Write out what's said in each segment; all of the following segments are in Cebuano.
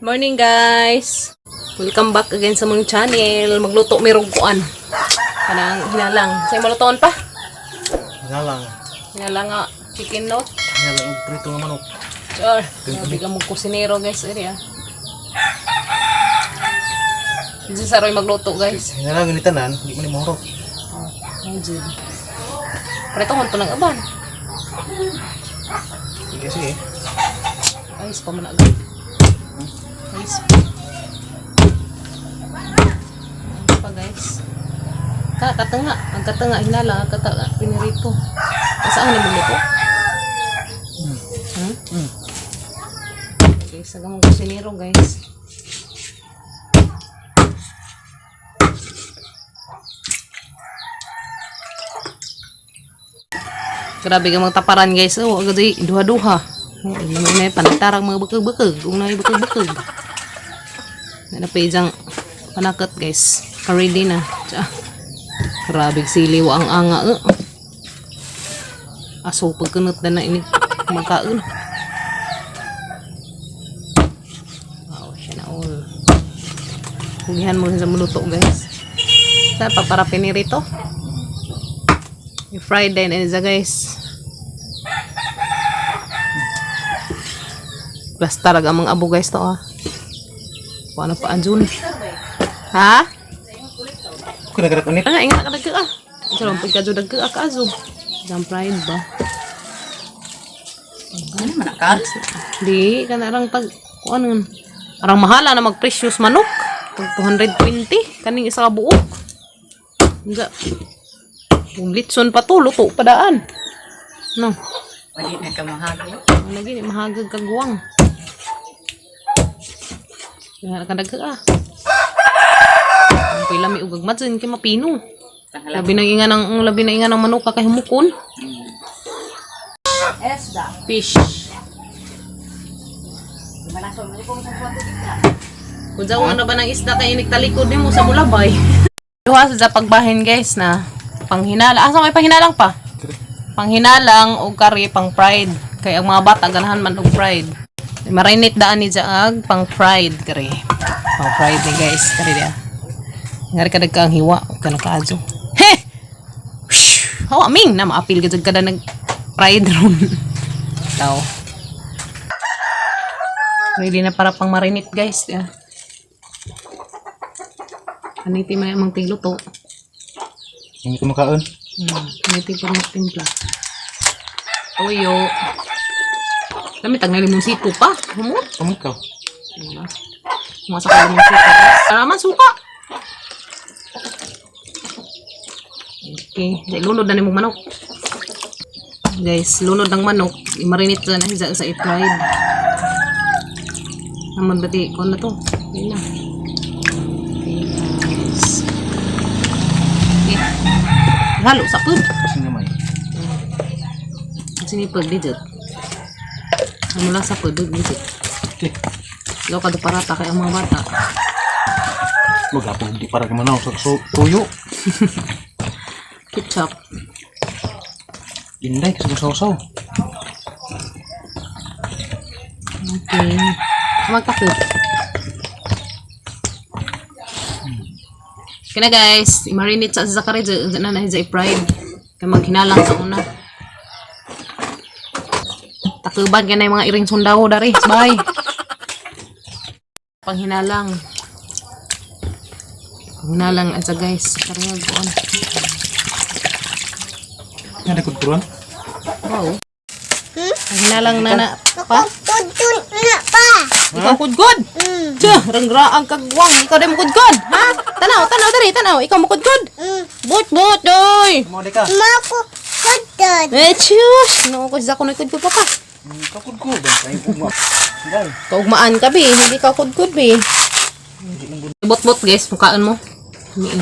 Morning, guys! Welcome back again sa mong channel. Magluto may kuan. Kanang hinalang. Sa malutoon pa? Hinalang. Hinalang nga chicken, no? Hinalang og prito nga manok. Sure. Grabe ka mong kusinero, guys. Eri ah. Diyan sa Roy magluto, guys. Hinalang ni tanan, di man ni mahurot. Oh, imagine. Pero ito, to ng aban. Sige sige. Ayos pa man agad. Ayos pa. Ayos pa, guys. Ka, katanga. Ang katanga, hinala. Ang katanga, pinirito. Saan na magluto? Hmm? Okay, sa gamong kusinero, guys. Grabe ka magtaparan, guys. Oh, agad ay duha-duha. Oh, alam mo na panitarang mga bekeg-bekeg. Kung na bekeg-bekeg. Na pa isang panakat, guys. Ready na. Tsa. Grabe siliw ang anga. Eh. Aso pagkunot na na ini magkaon. Wow, siya na all. Hugihan mo sa muluto, guys. Sa pa para pinirito. I-fried din isa, guys. Plus talaga ang mga abo, guys, to ah. Paano pa anjun? Ha? Kuna karak unit. Ano, ingat ka nagka ah. Ito lang, pagka dagka ah, kaazo. Jam fried ba? Ano man ka? Di, kanarang tag, kung ano yun. Parang mahala na mag-precious manok. Tag 220, kaning isa ka buok. Nga. Kung litson pa to, luto pa daan. No. Wali na ka mahalo. Ang lagi ni mahagag kagwang. Nga ka dagka ah. Ang pila may ugag matsin kay mapino. Labi na inga ng labi na inga ng manok ka kay humukon. Esda. Fish. Kung jawa na ba ng isda kay inig talikod nimo sa mulabay. Duha sa pagbahin, guys, na panghinala. Asa may panghinalang pa? Panghinalang og kari pang fried. Kay ang mga bata ganahan man og fried. Marinate daan ni Jaag pang fried kari. Pang fried ni, guys, kari dia. Ngari ka ang hiwa ug kana kaadyo. He! Shhh! Hawa ming na maapil ka jud kada nag fried ron. Tao. Ready na para pang marinate, guys. Yeah. Aniti man amang tigluto. Hindi ko makaon. Aniti pa magtimpla. Toyo. Dami tag na limonsito pa. Humot. Amot ka. Mga sa limonsito, guys. Tara suka. Okay. Dahil lunod na ni mong manok. Guys, lunod ng manok. I-marinate na na sa i-fried. Naman ba di? Kuha na to. Okay na. Okay, guys. Okay. Halo sa pud. Kasi nga may. Sini pag digit. Ano lang sa pud digit. Okay. Lo kada parata kay ang mga bata. Maghapon di para ka manaw sa tuyo. Ketchup. Inday kasi mo saw-saw. Okay. Magtakot. Kaya na, guys, i-marinate sa zakari dyan na na sa i-fried. Kaya maghinalang sa una. Takuban kaya na yung mga iring sundaw dari. Bye. Panghinalang. Panghinalang at sa guys. Kariyag ko. Nga dakod kuron. Wow. Panghinalang na na pa. Kudkod na pa. Ikaw kudkod. Tiyo, rangraang kagwang. Ikaw din mukudkod. Ha? Tanaw, tanaw diri, tanaw. Ikaw mukudkod. But, but, oy. Mo di ka. Mako kudkod. Eh, tiyos. No, ko sa kunoy kudkod pa pa. Kakud ko ba kay ugma. Inday. Kaugmaan ka, bi. Hindi ka kudkod, bi. Bot-bot, guys. Mukhaan mo. Miin.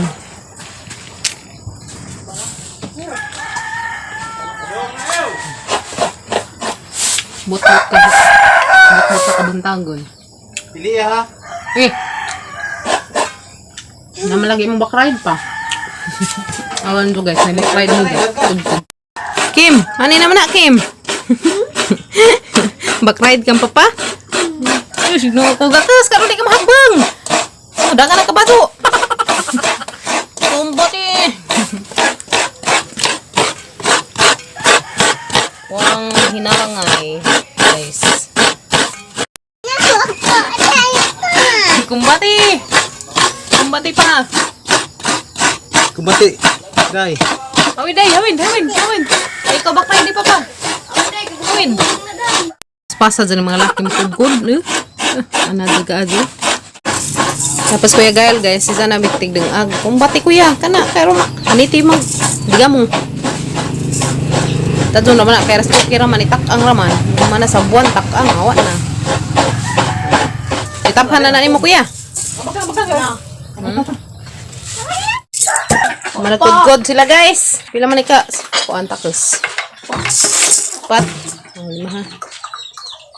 Bot-bot ka. Bot-bot sa kabuntagon. Pili ha. Eh. Naman lagi mong back ride pa. Awan to, guys, may ride mo, guys. Tugtog. Kim, ano naman na, Kim? Back ride kang papa? Sino ko gatas karon di ka mahabang. So, dagan na kabaso. Kumbati. Wang hinalangay, guys. Kumbati. Kumbati pa. Kumbati. Day. Hawin day, hawin, hawin, hawin. Ay, ikaw baka hindi pa pa. Hawin. Pasa dyan ang mga laki mukugod. Eh? Ano, gaga. Tapos Kuya Gael, guys, isa na mitig deng ag. Kumbati kuya, kana kay roma. Aniti mo. Diga mo. Tadto naman na kay ras kira man itak ang raman. Mana sa buwan tak ang awa na. Itaphan na na nimo, kuya. Managkudkod sila, guys. Pila man ka? Kuan takos. Pat. Ang lima ha.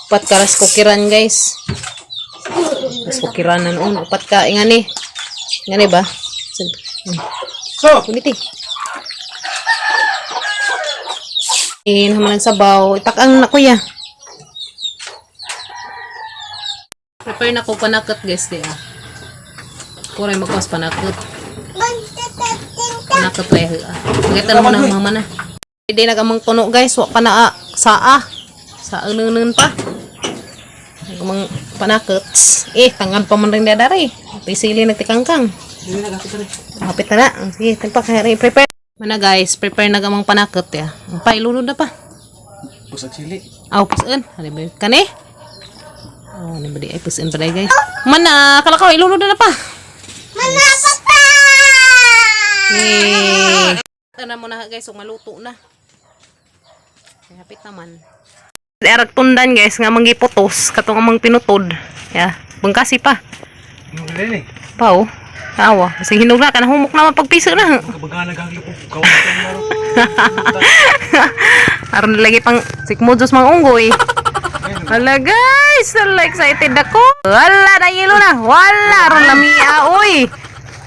Upat ka ras kukiran, guys. Ras kukiran na noon. Upat ka. Ingani. Ingani ba? So. Kuniti. Eh, naman ang sabaw. Itakang na, kuya. Prepare na ko panakot, guys, di ah. Kuray magkos panakot. Panakot lay ah. Pagkita mo na mama na. Hindi nagamang puno, guys, wa pa na ah. Saa. Sa unun pa. Nagamang panakot. Eh, tangad pa man rin dadari. Pisili nagtikangkang. Hapit na na. Sige, tagpa kaya prepare. Mana guys, prepare na gamang panakot ya. Ang pa ilunod na pa. Pusag sili. Aw, pusin. Ano ba yun? Kani? Oh, ano ba di? Ay, pusin pa guys. Mana, kalakaw, ilunod na na pa. Mana papa. Hey. Ito na muna guys, so maluto na. Ay, hapit naman. Arag tundan guys, nga manggiputos, katong amang pinutod. Ya, bangkasi pa. Yung galing eh. Pao. Awa, kasi hinog na, kanang humok naman pagpiso na. Kabaga nagagli po. Kawan ka maro. Aron lagi pang sikmo Diyos mga unggoy. Hala guys, hala excited ako. Wala na yelo na. Wala aron lamia oy.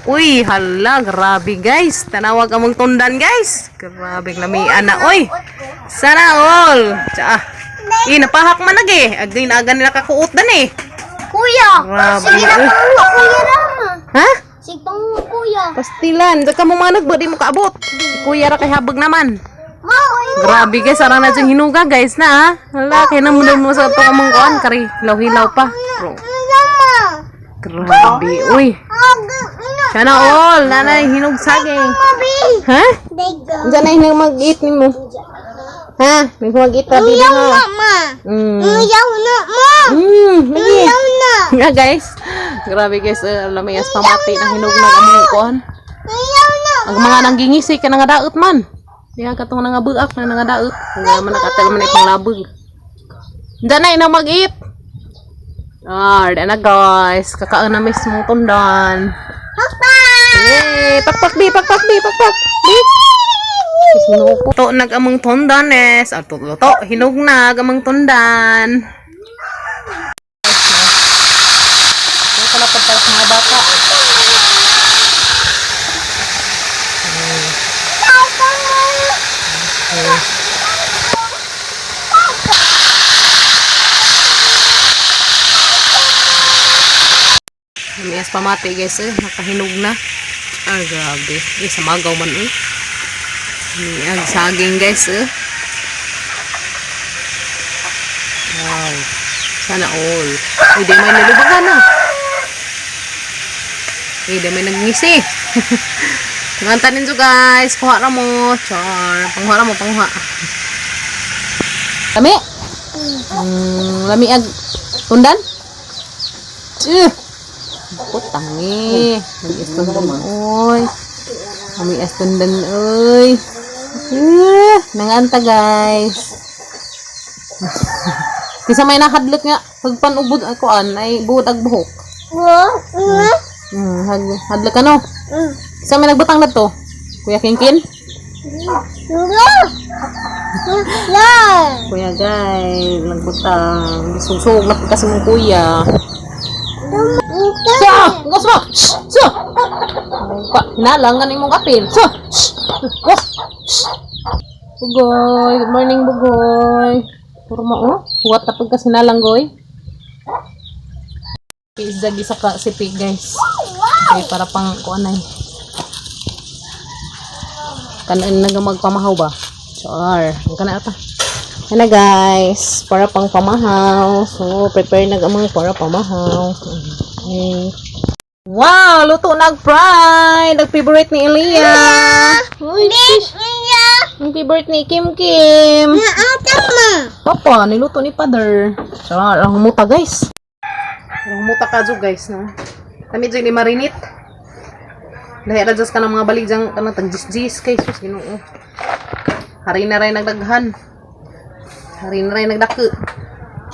Uy, hala grabe guys. Tanawag among tundan guys. Grabe ang lamia na oy. Sana all. Tsaa. Eh, napahak man lagi. Agay na aga nila kakuot dan eh. Kuya. Grabe. Sige na Uy. panguha kuya Rama. Ha? Sige panguha kuya. Pastilan, ka mo manag ba di mo kaabot. Kuya ra kay habag naman. Ma, oy. Grabe guys, arang na siyang hinuga guys na ah. Hala, kaya na muna mo sa ito kamang kuan, kari hilaw-hilaw pa. Bro, Rama. grabe, uy. Sana all, nanay, hinog saging. Mabi. Ha? Dego. Diyan na hinog mag-eat ni mo. Ha? May mag-eat tabi na Uyaw nga. na ma. Uyaw na ma. Lagi. Uyaw na. Nga guys. Grabe guys, alam mo yas pamati na hinog na kamang kuan. Uyaw na. Ang mga nanggingisi ka nga daot man. Diha katong nga buak na nga daot. Nga man nakatal man ay panglabog. Diyan na ina mag-eat. Ah, na guys. Kakaan na mismo tundan. Papa. Yay! Pakpak bi, pakpak bi, pakpak. Bi. Sinuko. To nagamang tundan es. Ato to, to hinog na gamang tundan. Ito na pagpalas mga bata. Lumias pamati guys eh, nakahinog na. Ay, grabe. Eh, samagaw man eh. Ang saging guys eh. Wow. Sana all. Uy, di may nilubagan na. Eh, di may nagngisi. Nganta ninyo guys. Kuha ra mo. Char. Panghuha ra mo, panghuha. Lami? Lami ag tundan? Eh. Putang ni. Lami tundan oy. Lami tundan oy. Eh, nanganta guys. Kisa may nakadlot nga pagpanubod ako an ay buod ag buhok. Wa. Wa. Hadlok ano? Kisa may nagbutang na to. Kuya Kinkin? La. La. Kuya guys, nagbutang. Sugsuog na kasi mong kuya. Sa! Gos mo! Shh! Sa! Pa, hinalang ganing mong kapil. Sa! Shh! Gos! Shh! Bugoy! Good morning, Bugoy! Puro mo, oh. Huwat na pagkasinalang, Goy. Isda isa ka sipi, guys. Okay, para pang kuanay. Kanan na magpamahaw ba? Char. Ang kana pa. Yan na, guys, para pang pamahaw. So, prepare na amang para pamahaw. Okay. Wow, luto na ang fried. Ang favorite ni Elia. Uy, sis. Ang favorite ni Kim Kim. Papa, niluto ni Father. Char, ang humuta, guys. Ang humuta ka dyan, guys, no? Kami dyan ni marinit. Dahil ra ka ng mga balik dyan, kanang tag-jis-jis kay sus, Ginoo. Hari na rin nagdaghan. Hari na rin nagdako.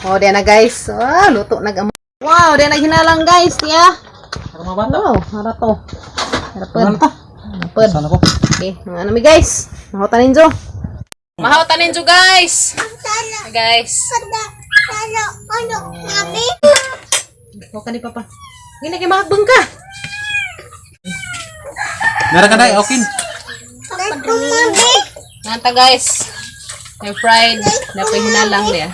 Oh, diyan na, guys. Ah, luto nag. Wow, diyan naghinalang, guys, tiya. Para mga bata. Wow, hara to. Harapad. Ano ta? Harapad. Sana ko. Okay, mga ano mi, guys. Mahautan ninyo. Mahautan ninyo, guys. Guys. Huwag ka ni Papa. Hindi na mahagbang ka. Meron ka na, okay. Nanta, guys. May fried. Napoy hinalang niya.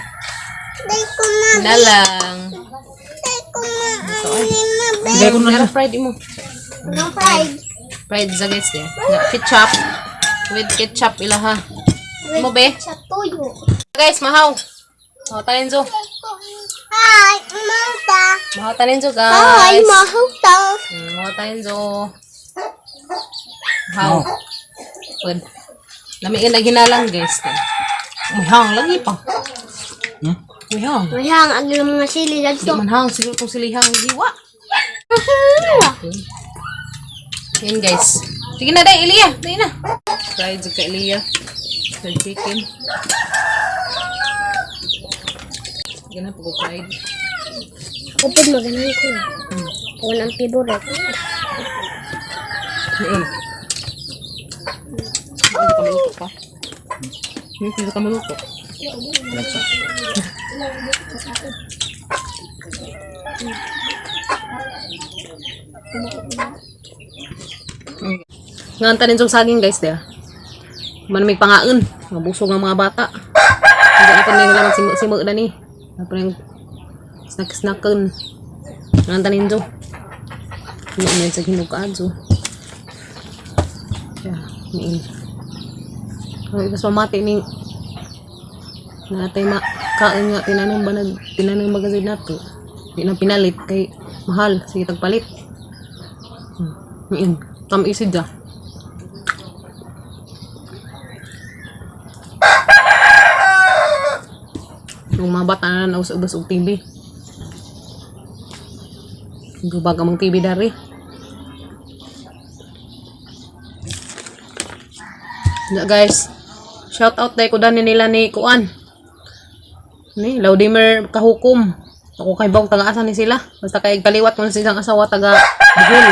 Hinalang. Ito ay. Hindi ko na. Meron fried mo. Fried sa guys niya. Na, ketchup. With ketchup ilaha. Mo be? Sa tuyo. Guys, mahaw. Mahaw tanin zo. Hi, Mata. Mahaw tanin zo, guys. Hi, Mahuta. Mahaw tanin zo. Mahaw. Pwede. Lami ka naghinalang, guys. Umihang lagi pa. Hmm? Umihang. Mayang ang ilang mga sili Di dito. man hang, siguro itong silihang hiwa. Okay. Yan, guys. Sige na, day, Elia. Day na. Fried jud ka, Elia. Fried chicken. Sige na, pag fried. Upod maganahan ko. Walang favorite. Ayun. Hindi ka maluto pa. Hindi ka maluto. Nga tanin yung saging, guys, diya. Man may pangaon, mabusog ang mga bata. Hindi na pa nila magsimu-simu na ni. Ano yung snack-snacken. Nga tanin jo. Hindi na sa hinugaan jo. Yeah, niin. Ang ibas mamati ni natay ma kain nga tinanong ba nag tinanong ba kasi nato. Di na pinalit kay mahal sige tagpalit. Niin. Tam isid ah. Yung mga bata na naus-ubos og TV. Gubag ang mga TV dari. Na guys, shout out dahil ko dani nila ni Kuan. Ni Laudimer Kahukom. Ako kay Bong taga asa ni sila. Basta kay kaliwat ko na sa isang asawa taga Bohol.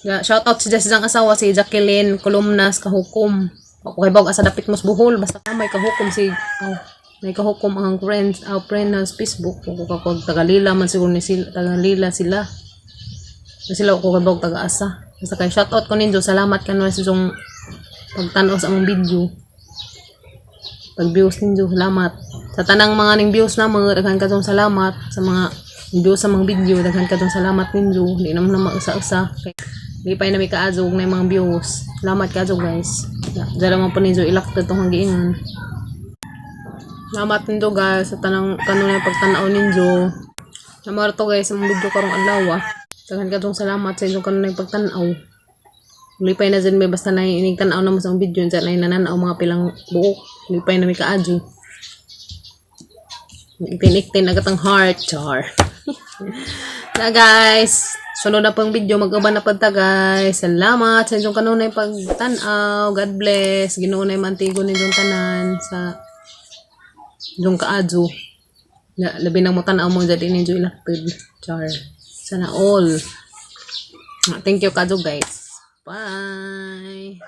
Ya, shout out si sa isang asawa si Jacqueline Columnas Kahukom. Ako kay Bong asa dapit mos Bohol basta ka may kahukom si oh, may kahukom ang friends, our friend na sa Facebook. Ako ka taga Lila man siguro ni sila, taga Lila sila. Na sila ako kay Bong taga asa. Basta kay shout out ko ninyo, salamat kanunay sa inyong pagtanaw sa among video. Pag views ninyo, salamat. Sa tanang mga ning views na mga daghan kadtong salamat sa mga views sa mga video, daghan kadtong salamat ninyo. Di naman na mausa-usa. Kay di pa na may kaazog na yung mga views. Salamat kaazog, guys. Diyan lang po ninyo ilak itong giingon. Salamat ninyo, guys, sa tanang kanunay pagtanaw ninyo. Namar to, guys, ang video karong adlaw. Ah. Daghan kadtong salamat sa inyong kanunay pagtanaw. Lipay na dyan may basta na inig tanaw na mo sa video dyan ay nananaw mga pilang buok. Lipay na may kaadyo. Iktin-iktin agad ang heart. Char. Na guys, sunod na pong video. Mag-uban na pagta, guys. Salamat sa inyong kanunay pagtanaw. God bless. Ginoo na mantigo ninyong tanan sa inyong kaadyo. Na, labi na mo tanaw mo dyan ninyo ilapid. Char. Sana all. Thank you kaadyo, guys. Bye.